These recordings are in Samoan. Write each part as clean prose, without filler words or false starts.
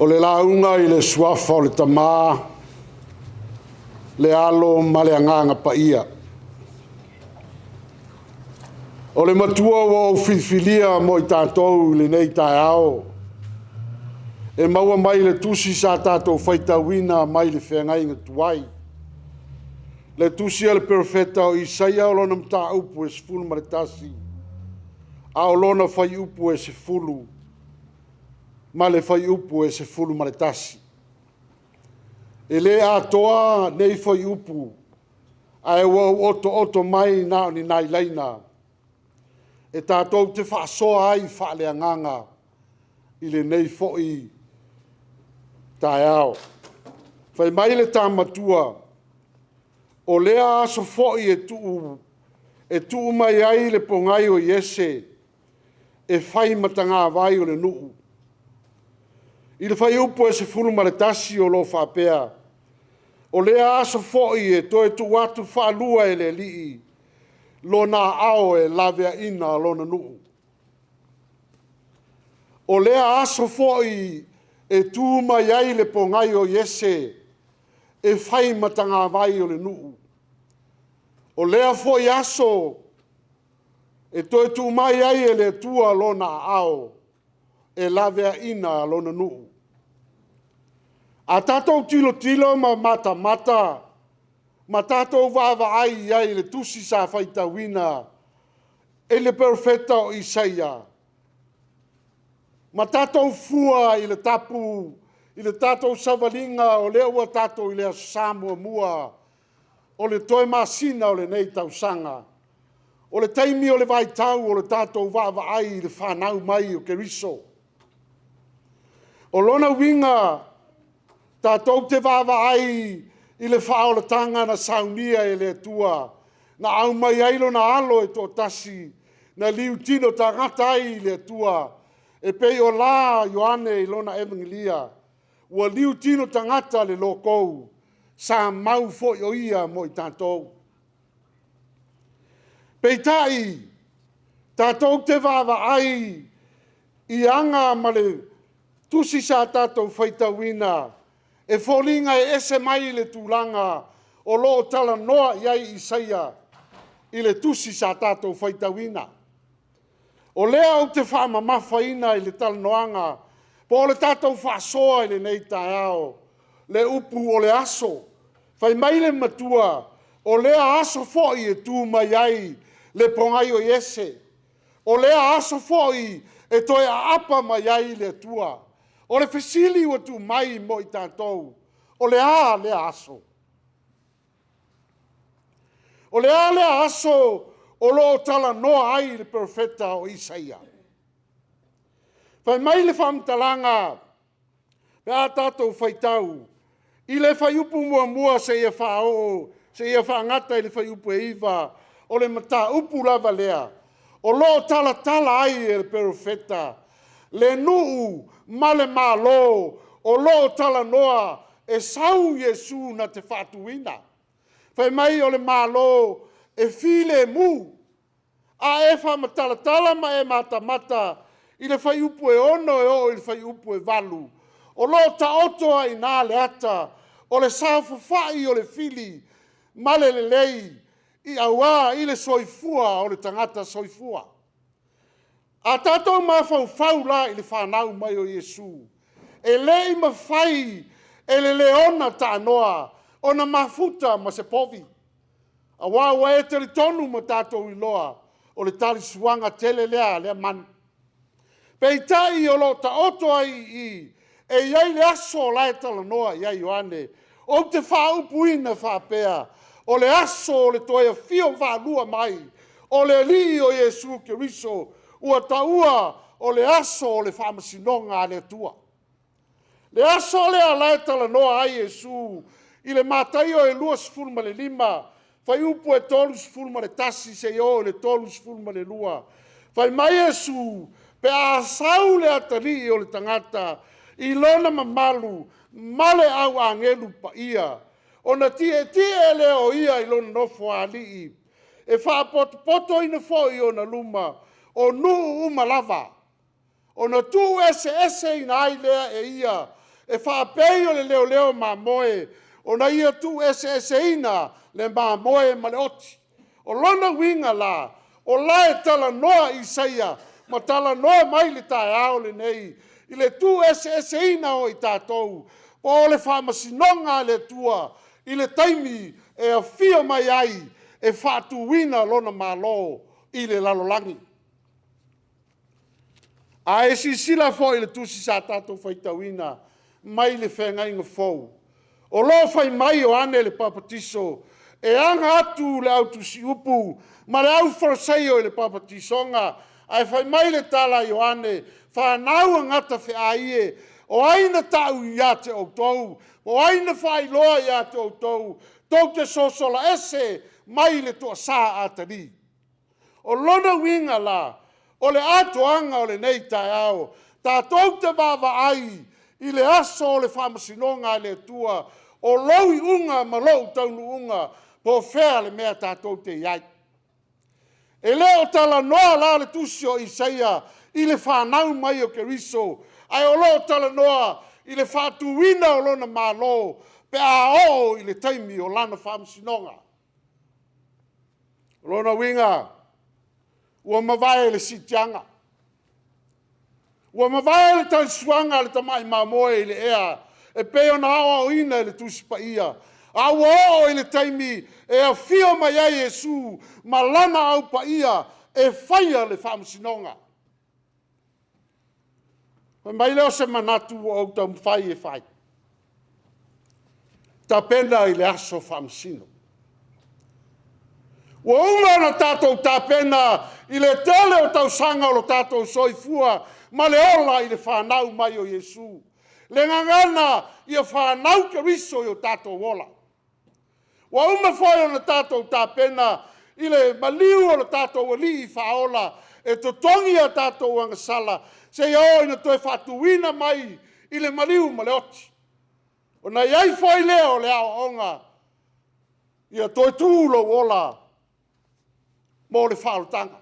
O le lauga i le suafa o le Tama, le Alo ma le Agaga Paia. O le Matua ua ou filifilia mo i tatou i lenei taeao, e maua mai le tusi sa tatou faitauina mai le feagaiga tuai, le tusi a le Perofeta o Isaia o lona mataupu e 11, a o lona fuaiupu e 10 ma le fuaiupu e 11. E le atoa nei fuaiupu, ae ua ou otooto mai na o ni nai laina e tatou te faasoa ai faaleagaga i lenei foi taeao. Fai mai le tama matua, “O lea aso foi e tuu mai ai le pogai o Iese e fai ma tagavai o le nuu.” I le fuaiupu e 11 o lo o faapea, “O lea aso foi e toe tuu atu faalua e le Alii lona aao e laveaina lona nuu.” O lea aso foi e tu mai ai le pogai o Iese e fai ma tagavai o le nuu. O lea foi aso e toe tuu mai ai e le Atua lona aao e laveaina lona nuu. A tatou tilotilo ma matamata ma tatou vaavaai i ai i le tusi sa faitauina e le perofeta o Isaia, ma tatou fua i le tapu i le tatou savaliga o lea ua tatou i le Aso Sa muamua o le toe masina o lenei tausaga, o le taimi o le vaitau o le tatou vaavaai i le fanau mai o Keriso. O lona uiga tatou te vaavaai i le faaolataga na saunia e le Atua, na aumai ai Lona Alo e toatasi, na liutino tagata ai i le Atua, e pei o la Ioane i lona evenilia, ua liutino tagata le lokou, sa mau foi o Ia mo i tatou. Peitai, tatou te vaavaai i aga ma le tusi sa tatou faitauina, e foliga e ese mai le tulaga o lo o talanoa i ai Isaia i le tusi sa tatou faitauina. O lea ou te faamamafaina i le talanoaga po o le tatou faasoa i lenei taeao le upu o le aso. Fai mai le matua, o lea aso foi e tu mai ai le pogai o Iese, o lea aso foi e toe aapa mai ai le Atua. O le fesili ua tuu mai mo i tatou, o le a lea aso? O le a lea aso o lo o talanoa ai le perofeta o Isaia? Fai mai le faamatalaga pe a tatou faitau i le fuaiupu 1 seia faagata i le fuaiupu e 9, o le mataupu lava lea, o lo o talatala ai e le perofeta le nuu ma le Malo o lo o talanoa e sau Iesu na te faatuina. Fai mai o le Malo e filemu. A e faamatalatala ma e matamata i le fuaiupu e 6 e oo i le fuaiupu e 8, o lo o taoto ai i ina le ata o le saofafai o le fili ma le lelei aua i le soifua o le tagata soifua. A tatou mafaufau la i le fanau mai o Iesu, e le i mafai e le leona taanoa ona mafuta ma se povi, aua ua e talitonu ma tatou iloa, o le talisuaga tele lea a lea manu. Peitai o lo o taoto ai i i, e i ai le aso o la e talanoa i ai Ioane. Ou te faaupuina faapea, o le aso o le toe afio faalua mai o le Alii o Iesu Keriso ua taua o le aso o le faamasinoga a le Atua. Le aso lea o la e talanoa ai Iesu i le Mataio e 25, fuaiupu e 31 seia oo i le 32. Fai mai Iesu, pe a sau le atalii o le tagata i lona mamalu ma le au agelu paia, ona tietie lea o ia i lona nofoalii, e faapotopotoina foi i ona luma o nuu uma lava, ona tuueseeseina ai lea e ia e faapei o le leoleo mamoe, ona ia tuueseeseina le mamoe ma le oti. O lona uiga la, o la e talanoa Isaia ma talanoa mai le taeao lenei i le tuueseeseina o i tatou, po o le faamasinoga a le Atua i le taimi e afio mai ai e faatuina lona Malo i le lalolagi. A e silasila foi i le tusi sa tatou faitauina mai le Feagaiga Fou, o lo o fai mai Ioane le Papatiso, e aga atu i le autusiupu ma le aufaleseio i le papatisoga. Ae fai mai le tala a Ioane, fanau a gatafeai e, o ai na tau ia te outou? O ai na faailoa ia te outou tou te sosola ese mai le toasa atalii? O lona uiga la, o le atoaga o lenei taeao, tatou te vaavaai i le aso o le faamasinoga a le Atua, o lou iuga ma lou taunuuga, po o fea le mea tatou te i ai. E le o talanoa la le tusi o Isaia i le fanau mai o Keriso, ae o lo o talanoa i le faatuina o lona Malo pe a oo i le taimi o lana faamasinoga. O lona uiga, ua mavae le siitiaga, ua mavae le tausuaga a le tamai mamoe i le ea e pei ona aoaoina e le Tusi Paia, a ua oo i le taimi e afio mai ai Iesu ma lana au paia e faia le faamasinoga. Fai mai lea o se manatu ua ou taumafai e fai, tapena i le aso faamasino. Ua uma ona tatou tapena i le tele o tausaga o lo tatou soifua ma le ola i le fanau mai o Iesu. Le gagana ia fanau Keriso i o tatou ola. Ua uma foi ona tatou tapena i le maliu o lo tatou Alii Faaola e totogi a tatou agasala seia oo ina toe faatuina mai i le maliu ma le oti. Ona i ai foi lea o le aoaoga, ia toe tu lou ola mo le faaolataga.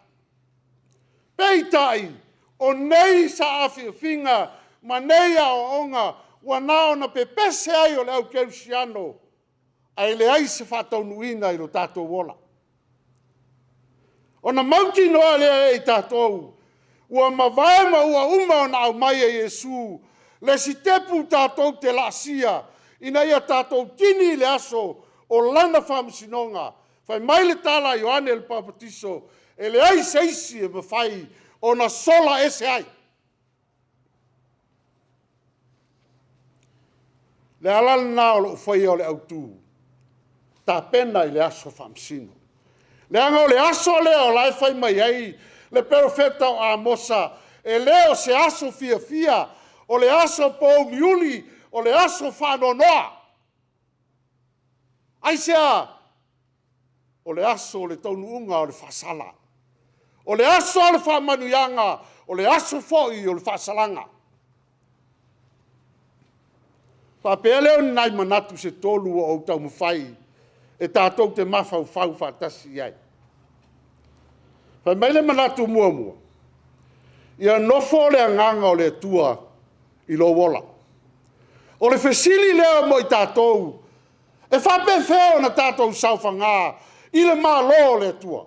Peitai, o nei saafiafiga ma nei aoaoga ua na ona pepese ai o le au kerisiano, ae leai se faataunuuina i lo tatou ola. Ona mautinoa lea e i tatou, ua mavae ma ua uma ona aumai e Iesu le sitepu tatou te laasia ina ia tatou kini i le aso o Lana faamasinoga. Fai mai le tala a Ioane le Papatiso, e leai se isi e mafai ona sola ese ai. O le ala lena o lou faia o le autu, tapena i le aso faamasino. Leaga o le aso lea o la e fai mai ai le perofeta o Amosa, e le o se aso fiafia, o le aso pouliuli, o le aso faanoanoa. Aisea? O le aso o le taunuuga o le faasala. O le aso o le faamanuiaga, o le aso foi o le faasalaga. Ona faapea lea o ni nai manatu se tolu ua ou taumafai e tatou te mafaufau faatasi i ai. Fai mai le manatu muamua, ia nofo le agaga o le Atua i lou ola. O le fesili lea mo i tatou, e faapefea ona tatou saofaga i le Malo o le Atua?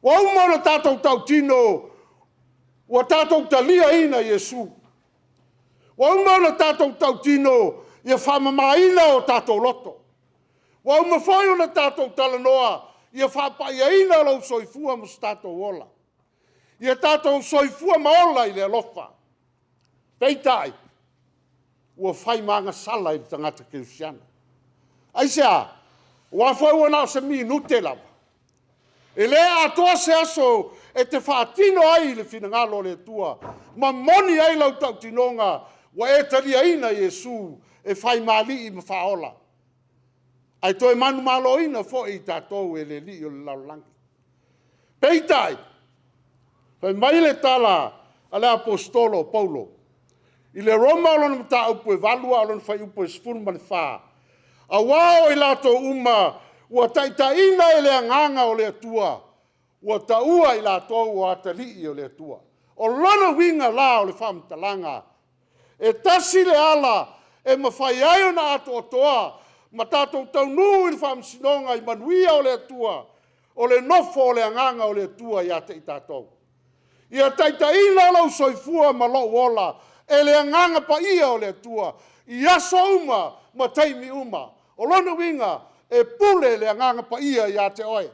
Ua uma ona tatou tautino ua tatou taliaina Iesu. Ua uma ona tatou tautino ia faamamaina o tatou loto. Ua uma foi ona tatou talanoa ia faapaiaina lou soifua ma so tatou ola. Ia tatou soifua ma ola i le alofa. Peitai, ua fai ma agasala i le tagata kerisiano. Aisea? Aua foi ua na o se minute lava, e le atoa se aso e te faatino ai le finagalo o le Atua ma moni ai lau tautinoga ua e taliaina Iesu e fai ma Alii ma Faaola, ae toe manumaloina foi i tatou e le alii o le lalolagi. Peitai, fai mai le tala a le Aposetolo o Paulo i le Roma 8 a o lona fuaiupu 14, “Aua o i latou uma ua taitaiina e le Agaga o le Atua, ua taua i latou o atalii o le Atua.” O lona uiga la o le faamatalaga, E tasi le ala e mafai ai ona atoatoa ma tatou taunuu i le faamasinoga i manuia o le Atua, o le nofo o le Agaga o le Atua ia te i tatou. Ia taitaiina lou soifua ma lou ola e le Agaga Paia o le Atua i aso uma ma taimi uma. O lona uiga, e pule le Agaga Paia ia te oe.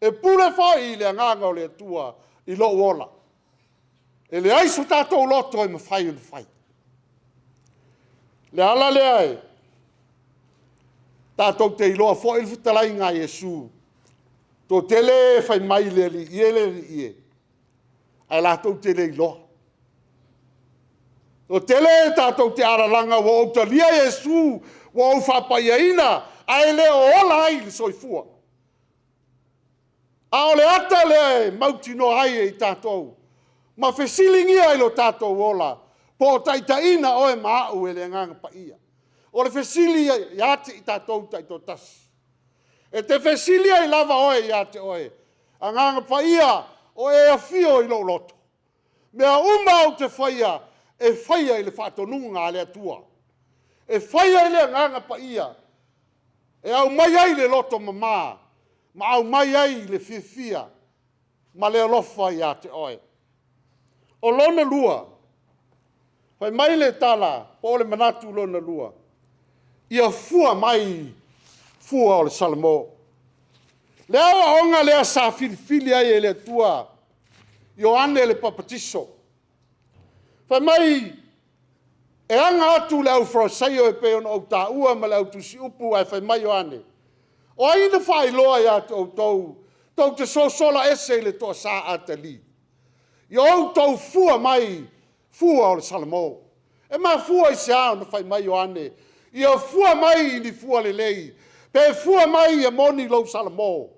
E pule foi le Agaga o le Atua i lou ola. E leai so tatou loto e mafai ona fai. O le ala lea e tatou te iloa foi le fetalaiga a Iesu, e toatele e fai mai i le Alii e, le Alii e, ae latou te le iloa. E toatele tatou te alalaga ua ou talia Iesu, ua ou faapaiaina, ae le o ola ai le soifua. A o le ata lea e mautinoa ai e i tatou ma fesiligia ai lo tatou ola, po o taitaiina oe ma au e le Agaga Paia. O le fesili ia te i tatou taitoatasi. E te fesili ai lava oe ia te oe, Agaga Paia, o e afio i lou loto. O mea uma ou te faia, e faia i le faatonuga a le Atua. E faia i le Agaga Paia e aumai ai le loto mama ma aumai ai le fiafia ma le alofa ia te oe. O lona lua, fai mai le tala po o le manatu lona lua, ia fua mai fua o le Salamo. O le aoaoga lea sa filifili ai e le Atua Ioane le Papatiso. Fai mai e aga atu i le aufalesaio e pei ona ou taua ma le autusiupu ae fai mai Ioane, “O ai na faailoa ia te outou tou te sosola ese i le toasa Atali? Ia outou fua mai fua o le Salamo.” E mafua i se a ona fai mai Ioane, ia fua mai i ni fua lelei, pe fua mai ia moni lou Salamo?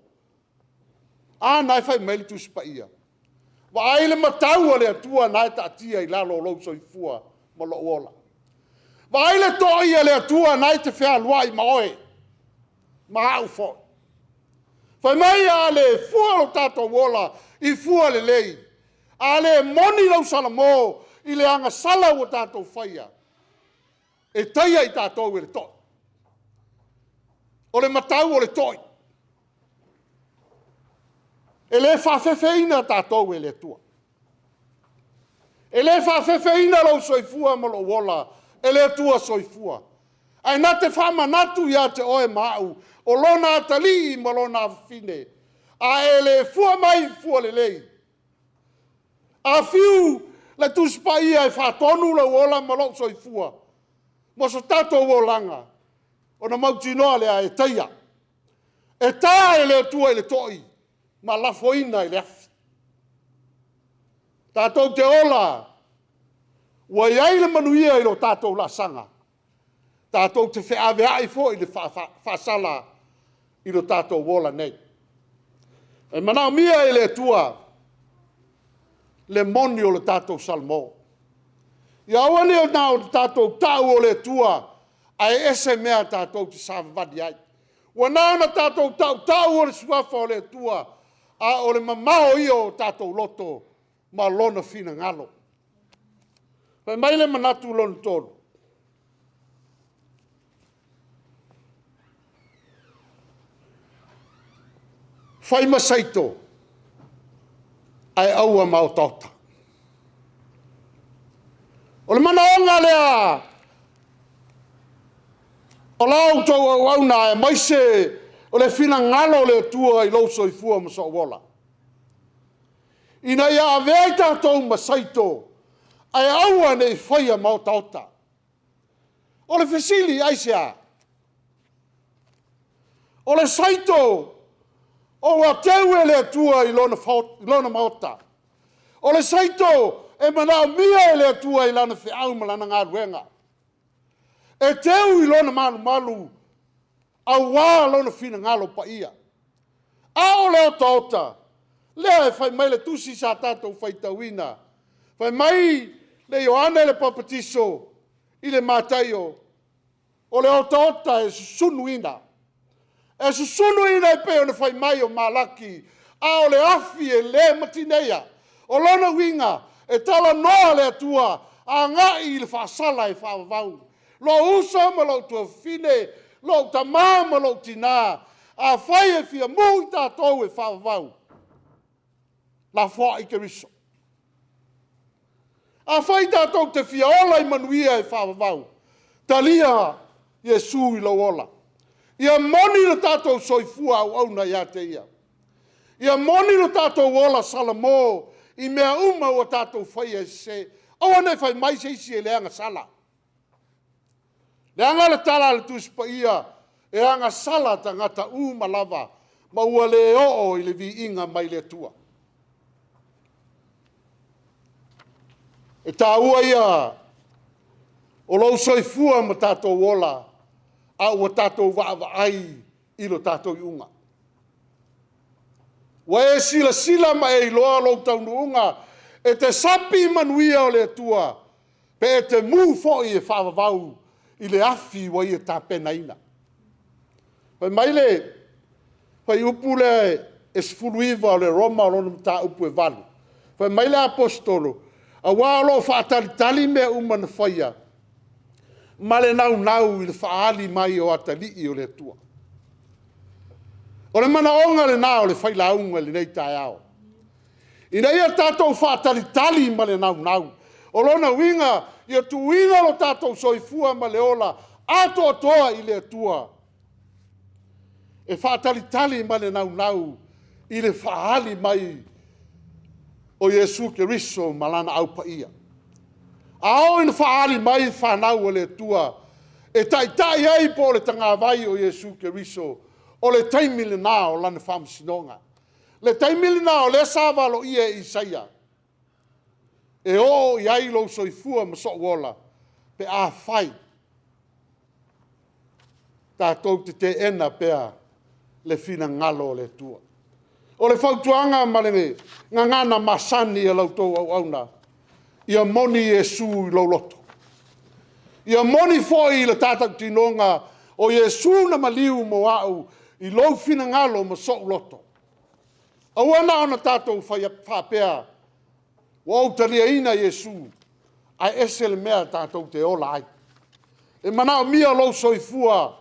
A na e fai mai le Tusi Paia, vaai le matau a le Atua na e taatia i lalo o lou soifua ma lou ola. Vaai le toi a le Atua na e te fealuai ma oe, ma au foi. Fai mai a le fua lo tatou ola i fua lelei, a le moni lau Salamo i le agasala ua tatou faia, e taia i tatou e le toi. O le matau o le toi. E le faafefeina tatou e le Atua. E le faafefeina lou soifua ma lou ola e le Atua Soifua. Ae na te faamanatu ia te oe ma au, o lona atalii ma lona afafine, a e le fua mai i fua lelei, a fiu le Tusi Paia e faatonu lou ola ma lou soifua mo so tatou olaga, ona mautinoa lea e taia. E ta e le Atua i le toi ma lafoina i le afi. Tatou te ola ua i ai le manuia i lo tatou laasaga, tatou te feaveai foi le faasala i lo tatou ola nei. E manaomia e le Atua le moni o le tatou Salamo. Ia aua ne i na o tatou tau o le Atua, ae ese mea tatou te savavali ai. Ua na ona tatou tautau o le Suafa o le Atua, a o le mamao ia o tatou loto ma Lona finagalo. Fai mai le manatu lona tolu, fai ma saito, ae aua ma otaota. O le manaoga lea o la outou auauna aemaise o le finagalo o le Atua i lou soifua ma sou ola, ina ia avea i tatou ma saito, ae aua ne i faia ma otaota. O le fesili, aisea? O le saito ua teu e le Atua i lona maota. O le saito e manaomia e le Atua i lana feau ma lana galuega. E teu i lona malumalu aua lona finagalo paia. A o le otaota, lea e fai mai le tusi sa tatou faitauina, fai mai le Ioane le Papatiso i le Mataio, o le otaota e susunuina. E susunuina e pei ona fai mai o Malaki, a o le afi e le matineia. O lona uiga, e talanoa le Atua agai i le faasala e faavavau. Lou uso ma lou tuafafine, lou tama ma lou tinā, afai e fia mū i tatou e faavavau, lafoai Keriso. Afai tatou te fia ola i manuia e faavavau, talia Iesu i lou ola. Ia moni lo tatou soifua auauna ia te Ia. Ia moni lo tatou ola salamo i mea uma ua tatou faia e sese. Aua ne i fai mai se isi e leaga sala. Leaga le tala a le Tusi Paia, e agasala tagata uma lava ma ua le oo i le viiga mai le Atua. E taua ia o lou soifua ma tatou ola, a ua tatou vaavaai i lo tatou iuga. Ua e silasila ma e iloa lou taunuuga e te sapi i manuia o le Atua, pe e te mu foi e faavavau i le afi ua Ia tapenaina. Fai mai le fuaiupu lea e 19 o le Roma lona mataupu e 8, fai mai le aposetolo, aua o lo o faatalitali mea uma na faia ma le naunau i le faaali mai o atalii o le Atua. O le manaoga lena o le failauga i lenei taeao, ina ia tatou faatalitali ma le naunau. O lona uiga, ia tuuina lo tatou soifua ma le ola atoatoa i le Atua, e faatalitali ma le naunau i le faaali mai o Iesu Keriso ma Lana au paia. A oo ina faaali mai fanau a le Atua e taitai ai po o le tagavai o Iesu Keriso, o le taimi lena o lana faamasinoga. O le taimi lena o lea sa valoia e Isaia, e oo i ai lou soifua ma sou ola pe afai tatou te teena pea le finagalo o le Atua. O le fautuaga ma le gagana masani a la outou auauna, ia moni Iesu i lou loto, ia moni foi i le ta tautinoga, o Iesu na maliu mo au i lou finagalo ma sou loto. Aua na ona tatou faapea, ua ou taliaina Iesu, ae ese le mea tatou te ola ai. E manaomia lou soifua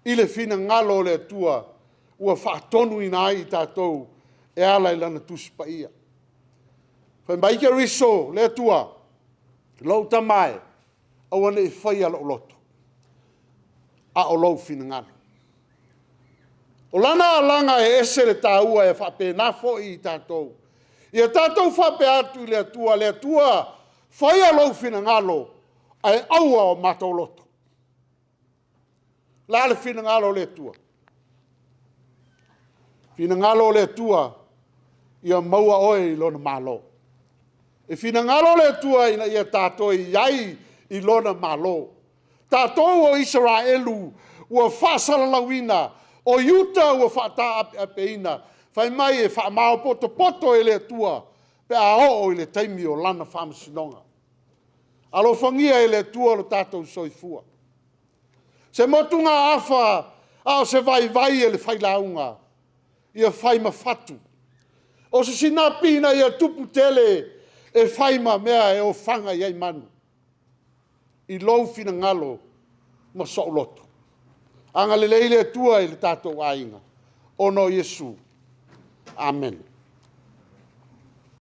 i le finagalo o le Atua ua faatonuina ai i tatou e ala i Lana Tusi Paia. Fai mai Keriso le Atua, lou Tama e, aua ne i faia lou loto, a o lou finagalo. O lana alaga e ese le taua, e faapena foi i tatou. Ia tatou faapea atu i le Atua, le Atua, faia lou finagalo ae aua o matou loto. O le a le finagalo o le Atua? O le finagalo o le Atua, ia maua oe i Lona Malo. E finagalo le Atua ina ia tatou i ai i Lona Malo. Tatou o Isaraelu ua faasalalauina, o Iuta ua faataapeapeina, fai mai e faamaopotopoto e le Atua pe a oo i le taimi o Lana faamasinoga. Alofagia e le Atua lo tatou soifua. Se motugaafa a o se vaivai a le failauga, ia fai ma fatu, o se sinapi ina ia tupu tele e fai ma mea e ofaga ai manu, i lou finagalo ma sou loto. Agalelei le Atua i lo tatou aiga, ona o Iesu. Amene.